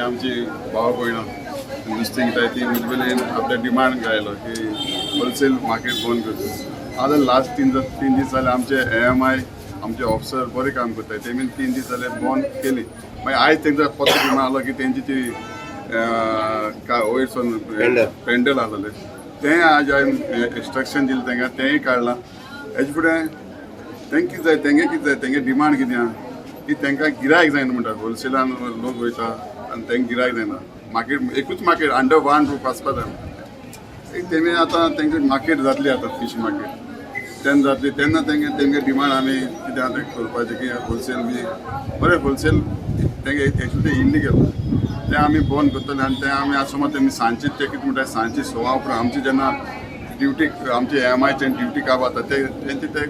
आमची भाव भयणां नुस्तें विकताय ती मुजबेलेन आपल्या डिमांड घायलो की होलसेल मार्केट बंद करचें. आतां लास्ट तीन दीस जाले आमचे एएमआय आमचे ऑफिसर बरें काम करताय. तेमी 3 दीस जाले बंद केली. मागीर आयज तेंचो पत्र डिमांड आलो की तेंची ती काय वयर सून पेंडल. पेंडल आसलें तें आज हांवें इन्स्ट्रक्शन दिलें तांकां, तेंय काडलां. हेजे फुडें तेंकां कितें जाय, तेंगे कितें जाय, तेंगे डिमांड कितें आहा की तांकां गिरायक जायना म्हणटा. होलसेलान लोक वयता आनी तांकां गिरायक जायना. मार्केट एकूच, मार्केट अंडर वन रूफ आसपा जाय. एक तेमी आतां तेंकां मार्केट जातली आतां फीश मार्केट तेन्ना जातली, तेन्ना तेंगे तेंगे डिमांड आमी कितें आहा तें करपाचें की होलसेल बी बरें होलसेल तेंगे एक्चुली तें इल्लिगल तें आमी बंद करतले. आनी तें आमी आतां समज तेमी सांजचे ते कितें म्हणटा, सांजचे 6 उपरांत आमची जेन्ना ड्युटी आमची एमआयचे ड्युटी काब जाता ते तेंची ते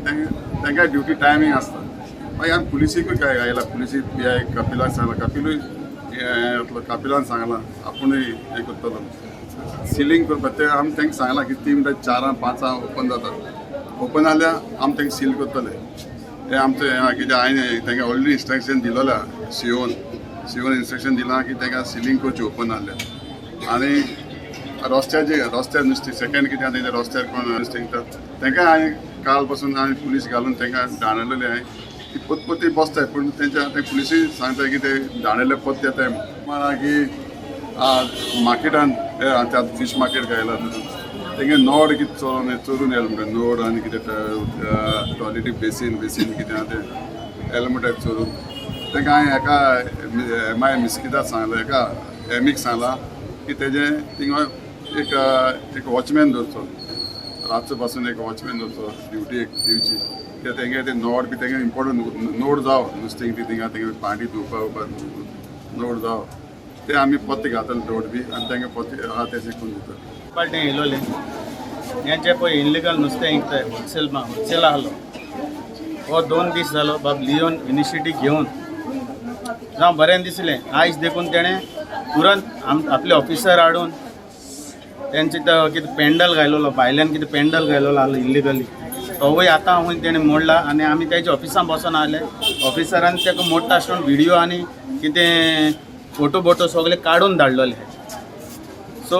तांकां ड्युटी टायमींग आसता. मागीर आमी पुलिसीकूय काय आयला, पुलिसीक पी I कपिलाक सांगलां, कपिलूय हें येतलो. कपिलान सांगलां आपुणूय हें करतलो सिलींग करपाक. तें आमी तांकां सांगलां की ती म्हणटा 4 5 ओपन जाता, ओपन जाल्यार आमी तांकां सील करतले. हें आमचें हें आहा. कित्याक हांवें तांकां ऑलरेडी इन्स्ट्रक्शन दिलेलें आहा, सीओन इन्स्ट्रक्शन दिलां की तांकां सिलींग करची ओपन जाल्यार. आनी रस्त्याचे रस्त्यार नुस्तें सेकंड कितें आहा, तेंच्या रस्त्यार कोण नुस्तें विकता तांकां हांवें काल पासून हांवें पुलीस घालून तांकां दाणयलेले. हांवें ती पोत बसताय, पूण तेंच्या ते पुलिसूय सांगता की ते दाणयले पोत येताय म्हणा की मार्केटान त्या फीश मार्केट घायला तेंगे नोड कितें चोरून चोरून येयला म्हणटा. नोड आनी कितें टॉयलेटी बेसीन बेसीन कितें आहा तें येयला म्हणटा चोरून. तांकां हांवें एका एमआय मिस्किताक सांगलां, एका एमीक सांगलां की तेजें थिंगा एक एक वॉचमॅन दवरचो, रातचो पासून एक वॉचमॅन दवरचो, ड्युटी एक दिवची. कित्याक तेंगे ते नोड बी तेंगे इम्पॉर्टंट नोड जावं नुस्तें ती थिंगा तेंगे पाणी धुवपा ववपा नोड जावं. ते आमी पत्ते घातले नोड बी आनी तेंगे पत्ते आहा तें करून दिता. पार्टी येयलोले हें जे पळय इनलिगल नुस्तें विकताय होलसेल, होलसेल आहलो हो 2 दीस जालो बाब लियोन इनिशिएटीव घेवन जावं बरें दिसलें. आयज देखून तेणें तुरंत आम आपले ऑफिसर हाडून तेंचे तो कितें पेंडल घायलोलो, भायल्यान कितें पेंडल घायलोलो आहलो इल्लिगली, तोवूय आतां वयन तेणें मोडला. आनी आमी तेच्या ऑफिसान बसोन आहले. ऑफिसरान ताका मोडटा आसतना व्हिडियो आनी कितें फोटो बोटो सगळे काडून धाडलेले. सो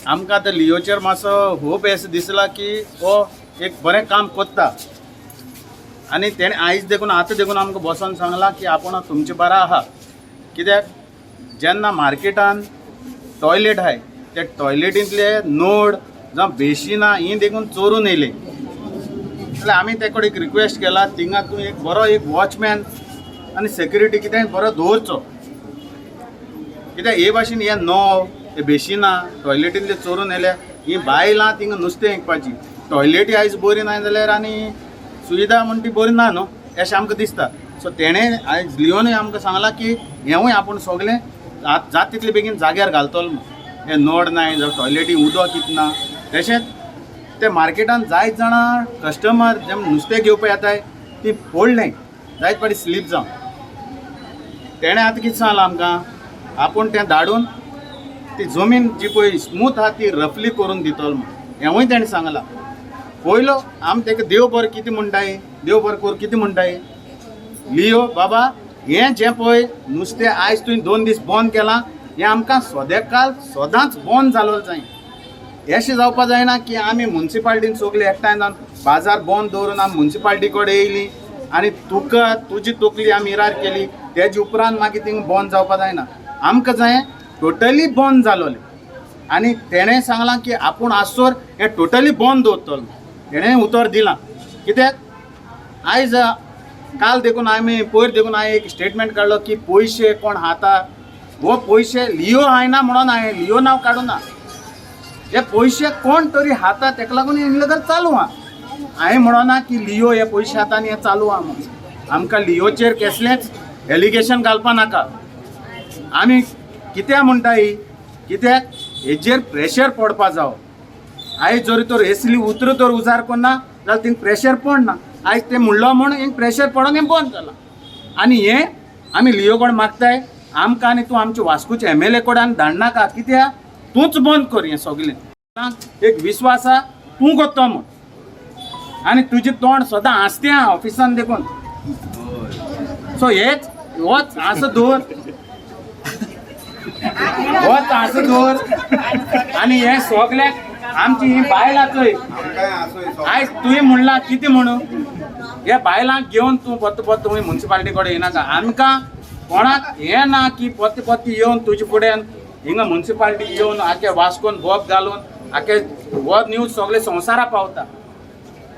आमकां आतां लियोचेर मातसो होप अशें दिसला की हो एक बरें काम कोत्ता. आनी तेणें आयज देखून आतां देखून आमकां बसोन सांगलां की आपूण तुमचे बारा आहा. कित्याक जेन्ना मार्केटान टॉयलेट आहाय, ते टॉयलेटींतले नोड जावं बेशिनां हीं देखून चोरून येयली जाल्यार आमी ते कडेन एक रिक्वेस्ट केला, थिंगा तूं एक बरो एक वॉचमॅन आनी सेक्युरिटी कितें बरो दवरचो. कित्याक हे भाशेन हे नोव, हे बेशिनां टॉयलेटींतले चोरून येयल्या. ही बायलां थिंगा नुस्तें विकपाची, टॉयलेटी आयज बरी ना जाल्यार आनी सुविधा म्हण ती बरी ना न्हू अशें आमकां दिसता. सो तेणें आयज लियोनूय आमकां सांगलां की हेंवूय आपूण सगळें जात तितले बेगीन जाग्यार घालतलो म्हूण. हे नोड नाय जावं टॉयलेटी उदक कित ना. तशेंच ते मार्केटान जायत जाणां कस्टमर जे नुस्तें घेवपा येताय ती पडलें जायत फाटी स्लीप जावन. तेणें आतां कितें सांगलां आमकां, आपूण तें धाडून ती जमीन जी पळय स्मूथ आहा ती रफली करून दितलो म्हूण हेंवूय तेणें सांगलां. पयलो आमी तेका देव बरें कितें म्हणटाय, देव बरें कर कितें म्हणटाय लियो बाबा. हें जें पळय नुस्तें आयज तुवें 2 दीस बंद केलां, हें आमकां सदेकाल सदांच बंद जालो जाय. अशें जावपा जायना की आमी मुन्सिपाल्टीन सगळीं एकठांय जावन बाजार बंद दवरून आमी मुन्सिपाल्टी कडेन येयली आनी तुका तुजी तकली आमी इरार केली, तेजे उपरांत मागीर थिंगा बंद जावपा जायना. आमकां जाय टोटली बंद जालोलें. आनी तेणें सांगलां की आपूण आसोर हें टोटली बंद दवरतलो, तेणें उतर दिलां. कित्याक आयज काल देखून आमी पयर देखून हांवें एक स्टेटमेंट काडलो की पयशे कोण खाता हो पयशे लियो आयना म्हणून हांवें लियो नांव काडूना. हे पयशे कोण तरी खाता, तेका लागून इल्लिगल चालू आहा. हांवें म्हणोना की लियो हे पयशे खाता आनी हें चालू आहा म्हणून. आमकां लियोचेर कसलेंच एलिगेशन घालपा नाका. आमी कित्याक म्हणटा ही, कित्याक हेजेर प्रेशर पडपा जावो. आयज जरी तर एसली उतरां तर उजार करना जाल्यार थिंग प्रेशर पडना. आयज ते म्हणलो म्हूण हिंग प्रेशर पडोन हें बंद जालां. आनी हें आमी लियो कडेन मागताय, आमकां आनी तूं आमचे वास्कोचे एमएलए कडेन आनी धाडनाका. कित्याक तूंच बंद कर हें सगलें. एक विस्वास आहा तूं करतो म्हूण आनी तुजें तोंड सदां हांसतें आहा ऑफिसान देखून. सो हेच होच आसा दवर. हांसो दवर. आनी हे सगल्याक आमची ही बायलां चोय, आयज तुवें म्हणलां कितें म्हणून हे बायलांक घेवन तूं परत परत तुवें मुन्सिपालिटी कडेन येनाका. आमकां कोणाक हें ना की परत परत येवन तुजे फुड्यान हिंगा मुन्सिपालिटी येवन आखे वास्कोन बोब घालून आखे हो न्यूज सगळे संवसारा पावता.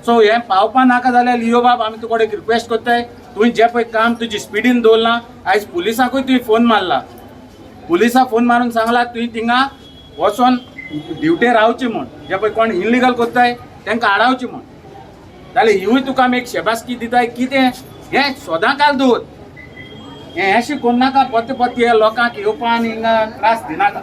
सो हें पावपा नाका जाल्यार लियो बाब आमी तुका एक रिक्वेस्ट करताय, तुवें जें पळय काम तुजी स्पिडीन दवरलां, आयज पुलिसाकूय तुवें फोन मारला, पुलिसाक फोन मारून सांगला तुवें थिंगा वचोन ड्युटे रावची म्हूण, जे पळय कोण इलिगल करताय तांकां आडावची म्हूण. जाल्यार हिवूय तुका आमी एक शेबासकी दिताय कितें हें सदां काल दवर, हें अशें करूं नाका, परते परते हे लोकांक येवपा आनी हिंगा त्रास दिनाका.